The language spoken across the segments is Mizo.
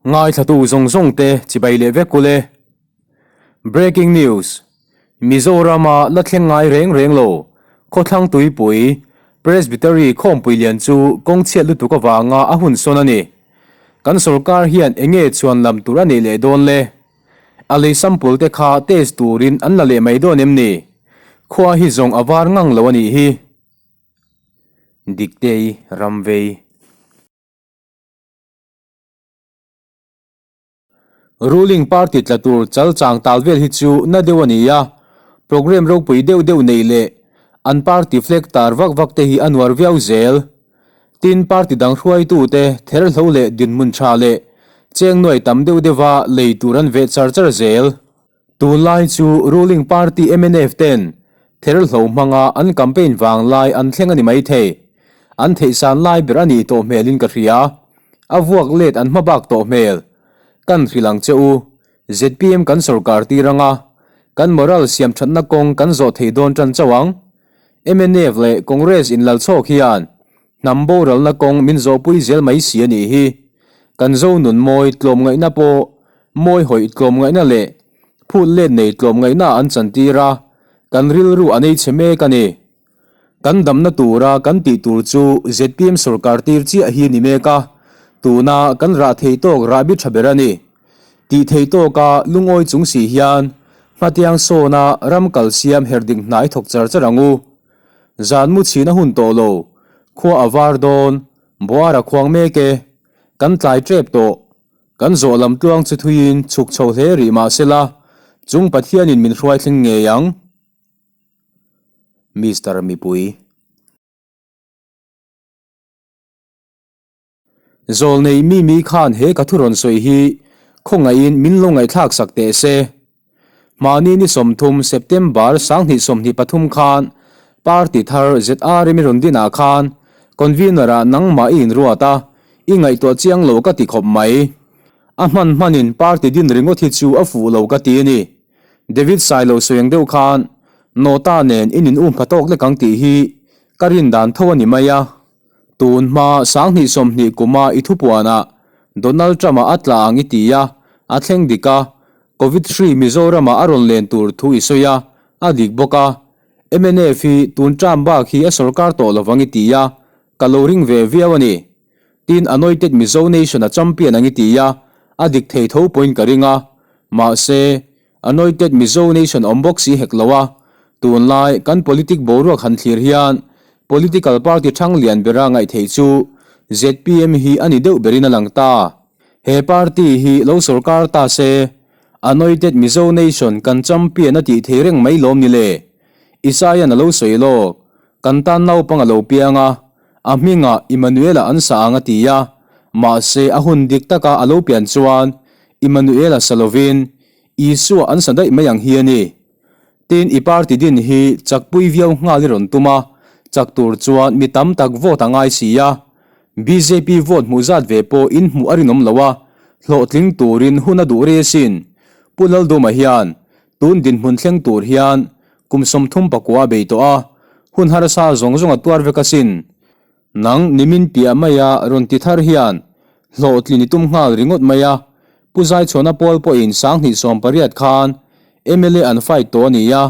Ngaithlatu zawng zawng te chibai leh vek ule. Breaking News, Mizorama la thleng ngai reng reng lo, Khawthlang Tuipui, Presbytery khawmpui lian chu kawng chhiat lutuk avanga a hun sawn a ni. Kan sorkar hian enge chhuan lam tur a neih leh dawn le? A lei sample te kha test turin an la leh mai dawn em ni? Khua hi zawng a var ngang lo a nih hi. Diktei Ramvei. Ruling party tla tur chal chang tal vel hi chu na deuh a ni a, programme ropui deuh deuh neih leh an party flag tar vak vak te hi a nuar viau zel. Tin, party dang hruaitute therhlo leh dinhmun tha leh cheng nuai tam deuh deuha lei tur an veh char char zel. Tunlai chu ruling party mnf ten therhlo hmanga an campaign vang lai an thleng a ni maithei. An theihsan lai ber a nih tawh hmelin ka hria. A vuak let an hma bak tawh hmel. Kan hrilh ang che u. Zpm kan sorkar tir anga kan moral siam thatna kawng kan zawh thei dawn tan chauh ang. Mnf leh Congress inlalchhawk hian Hnam boralna kawng min zawhpui zel mai si a nih hi. Kan zo nun mawi tlawmngaihna pawh mawi hawih tlawmngaihna leh phut let nei tlawmngaihna an chantir a, kan rilru a nei chhe mek a ni. Kan damna tura kan tih tur chu zpm sorkar tir chiah hi ni mek a, tuna kan rah thei tawk rahbi tha ber a ni. Tih thei tawka lungawi chung si hian hmatiang sawna ram kal siam her ding hnai thawk char char ang u. Zan mu chhin a hun tawh lo, khua a var dawn, buar a khuang mek e, kan tlai tep tawh, kan zawh lam tluang chu thuiin chhuk chho hle rih mah sela, chung Pathianin min hruai thleng ngei ang. Mister Mipui. Zawlnei mi mi khan he ka thu rawn sawi hi khawngaihin min lo ngaihthlak sak teh se. Mahni ni 30 September 2023 khan party thar ZRM i rawn dinah khan convener ah nangmah i inruat a, i ngaihtuah chiang lo ka ti khawp mai. A hman hmanin party din ringawt hi chu a fuh lo ka ti a ni. David Sailo sawi ang deuh khan Nota nen in in um pha tawk lek ang tih hi ka rin dan tho a ni mai a. Tun hma 2020 kuma i thupuanah Donald Trump-a a tla ang i ti a, a thleng dik a, Covid hri Mizoram-ah a rawn len tur thu i sawi a, a dik bawk a. Mnf hi tun term bak hi a sorkar tawh lovang i ti a, ka lo ring ve viau a ni. Tin, Anointed Mizo Nation a champion ang i ti a, a dik thei tho pawhin ka ring a. Mahse, Anointed Mizo Nation awm bawk si hek lo a, tunlai kan politic boruak han thlir hian political party thang lian bera ngaih theih chu zpm hi a ni deuh berin a lang ta. He party hi lo sorkar ta se, Anointed Mizo Nation kan champion a tih thei reng mai lawm ni le? Isaiah-an a lo sawi lawk, kan tan naupang a lo piang a, a hmingah Immanuel-a an sa ang a ti a, mahse a hun dik taka a lo pian chuan Immanuel-a sa lovin Isua an sa daih mai ang hi a ni. Tin, i party din hi chakpui viau nghal i rawn tum a, chak tur chuan mi tam tak vote a ngai si a. Bjp vote hmuh zat ve pawh in hmuh a rinawm lo a, hlawhtling turin hun a duh rei asin. Pu Lalduma hian tun dinhmun thleng tur hian kum 34 a bei tawh a, hun harsa zawng zawng a tuar vek asin. Nang nimin piah maia rawn ti thar hian hlawhtlin i tum nghal ringawt mai a, Pu Zaichhuana pawl pawhin 2018 khan mla an fight tawh a ni a,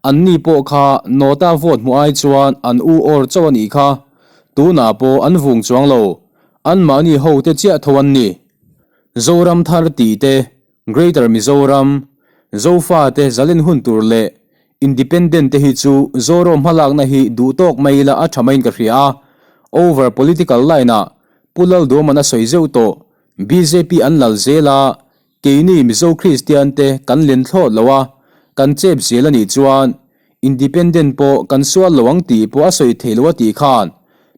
anni pawh kha Nota vote hmuh ai chuan an u awr chauh a nih kha, tunah pawh an vung chuang lo, anmahni ho te chiah tho an ni. Zoram thar tih te Greater Mizoram, Zofa te zalen hun tur leh Independent te hi chu Zoram hmalakna hi duh tawk mai ila a tha maiin ka hria a, over political line ah Pu Lalduaman a sawi zeuh tawh, bjp an lal zel a, keini Mizo Kristian te kan len thlawt lo a, kan chep zel a nih chuan Independent pawh kan sual lo ang tih pawh a sawi thei lo a tih khan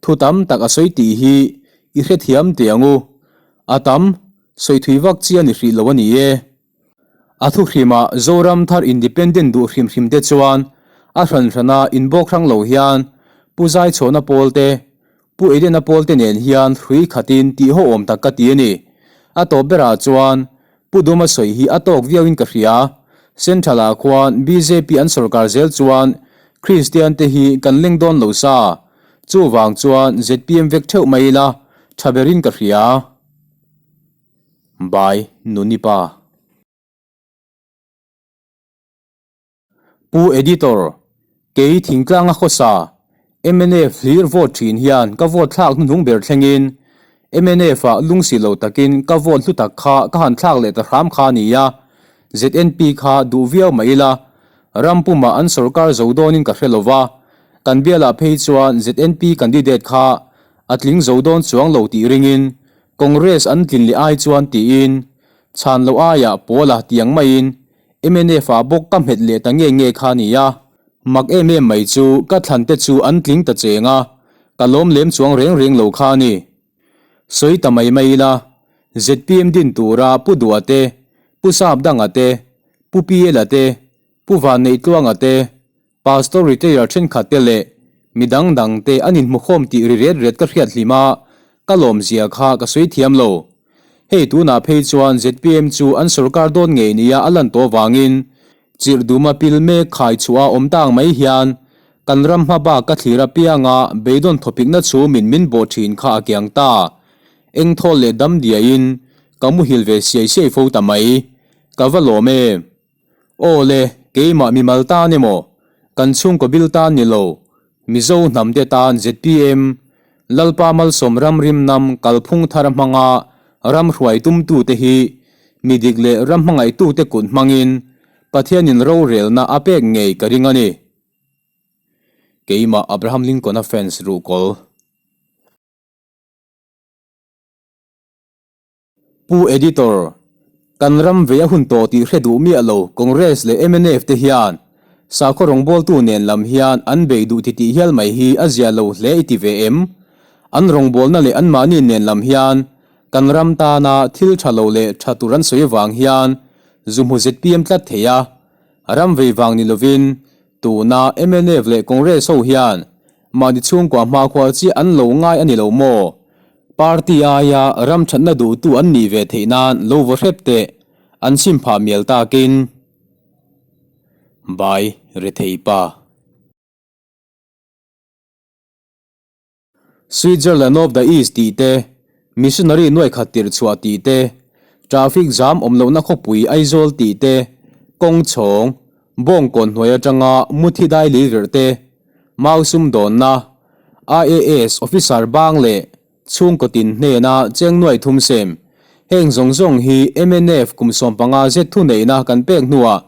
thu tam tak a sawi tih hi i hrethiam teh ang u. A tam. Sawi thui vak chi a ni hrih lo a ni e. A thu hrimah Zoram thar independent duh hrim hrim te chuan a hran hrana inbawk hrang lo hian Pu Zaichhawna pawl te, Pu Edena pawl te nen hian hrui khatin tih ho awm tak ka ti a ni. A tawp berah chuan Pu Duma sawi hi a tawk viauin ka hria. Central ah khuan bjp an sorkar zel chuan Kristian te hi kan leng dawn lo sa. Chuvang chuan zpm vek theuh mai ila tha berin ka hria. By Nuni Pa. Pu Editor, kei thingtlanga khawsa mnf hlir vote thin hian ka vote thlak hnuhnung ber thlengin mnf ah lungsi lo takin ka vote hlu tak kha ka han thlak leh ta hram kha a ni a, ZNP kha duh viau mah ila ram pumah an sorkar zo dawnin ka hre lo va, kan bialah phei chuan ZNP candidate kha a tling zo dawn chuang lo tih ringin Congress an tlin leh ai chuan tiin chhan loh aiah pawl a tiang maiin mnf ah bawk ka hmet leh ta nge nge kha a ni a. Mak em em mai chu ka thlan te chu an tling ta cheng a, ka lawm lem chuang reng reng lo kha a ni. Sawi ta mai mai ila, zpm din tura Pu Dua te, Pu Sapdanga te, Pu Piela te, Pu Vanneihtluanga te, Pastor retire thenkhat te leh mi dang dang te an inhmukhawm tih ri ret ret ka hriat hlim a, ka lawm zia kha ka sawi thiam lo. Hei tunah phei chuan zpm chu an sorkar dawn ngei nia a lan tawh vangin chirh duma pil mek khai chhuah a awm tang mai hian kan ram hma bak ka thlir apianga beidawn thawpikna chhumin min bawh thin kha a kiang ta. Eng thawl leh dam diaiin ka muhil ve siai siai fo ta mai. Ka va lawm em! Aw le, keimah mimal tan emaw, kan chhungkaw bil tan ni lo, Mizo hnamte tan zpm, Lalpa Malsawm Ramrim Nam kalphung thar hmanga ram hruai tumtute hi mi dik leh ram hmangaihtute kut hmangin Pathianin rorelna a pek ngei ka ring a ni. Keimah Abraham Lincoln-a fans ruhkawl. Pu Editor, kan ram vei a hun tawh tih hre duh miah lo Congress leh mnf te hian sakhaw rawngbawltu nen lam hian an bei duh titih hial mai hi a zia lo hle i ti ve em? An rawngbawlna leh anmahni nen lam hian kan ram tana thil tha lo leh tha tur an sawi avang hian zu hmu zpm tlat thei a, ram vei vang ni lovin tuna mnf leh Congress ho hian mahni chhungkua hmakhua chiah an lo ngai a ni lo maw? Party aia ram thatna duhtu an nih ve theih nan lo vaw hrep teh an chim phah mial takin. Bai rethei pa. Switzerland of the East tih te, Missionary nuai khat tirh chhuah tih te, Traffic jam awm lohna khawpui Aizawl tih te, kawng chhawng, bawngkawn hnuai atanga muthi dai lei virh te, Mau sumdawnna, IAS officer bang leh chhungkaw tin hnena cheng nuai thum sem. Heng zawng zawng hi mnf kum 15 zet thuneihna kan pek hnuah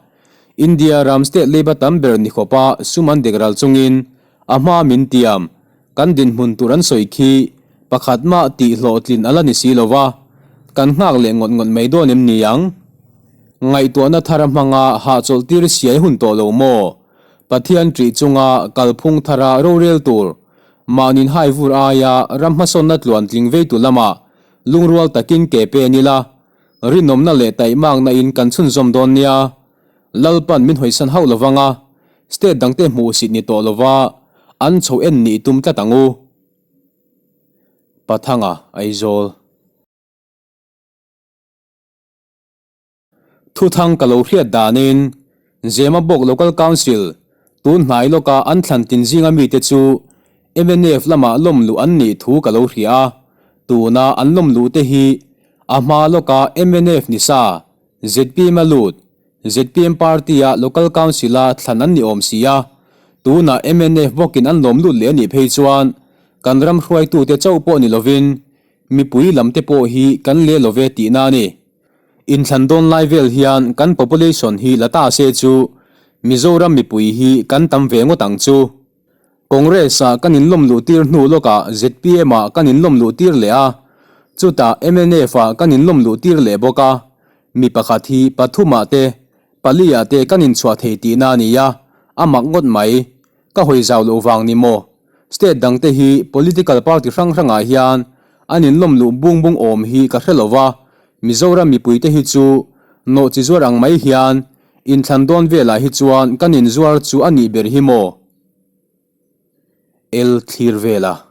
India ram state leiba tam ber ni khawpa sum an dek ral chungin a hma min tiam kan dinhmun tur an sawi khi pakhat mah tih hlawhtlin a la ni si lo va, kan nghak leh ngawt ngawt mai dawn em ni ang? Ngaihtuahna thar a hmanga hahchawlh tir siai hun tawh lo maw? Pathian ṭih chunga kalphung thara rorel tur, mahnin hai vur aia ram hmasawnna tluan tling veitu lamah lungrual takin ke pen ila, rinawmna leh taihmakna in kan chhunzawm dawn nia. Lalpan min hawisan hauh lovang a, state dangte hmuhsit ni tawh lova an chho en nih tum tlat ang u. Pathanga, Aizawl. Thuthang ka lo hriat danin Zemabawk Local Council tun hnai lawka an thlan tin zinga mite chu mnf lamah lawm luh an nih thu ka lo hria a, tuna an lawm luh te hi a hma lawka mnf ni sa, zpm a lut, zpm party-a Local Council-a thlan an ni awm si a, tunah mnf bawkin an lawm lut leh a nih phei chuan kan ram hruaitute chauh pawh ni lovin mipui lamte pawh hi kan le lo ve tihna a ni. Inthlan dawn lai vel hian kan population hi la ta se chu Mizoram mipui hi kan tam ve ngawt ang chu. Congress ah kan inlawm luh tir hnu lawkah zpm ah kan inlawm luh tir leh a, chutah mnf ah kan inlawm luh tir leh bawk a, mi pakhat hi pathum ah te pali ah te kan inchhuah thei tihna a ni a, a mak ngawt mai. Ka hawi zau loh vang ni maw? State dangte hi political party hrang hrangah hian an inlawm luh bung bung awm hi ka hre lo va, Mizoram mipuite hi chu nawh chi zuar ang mai hian inthlan dawn velah hi chuan kan inzuar chu a nih ber hi maw? El thlir vela.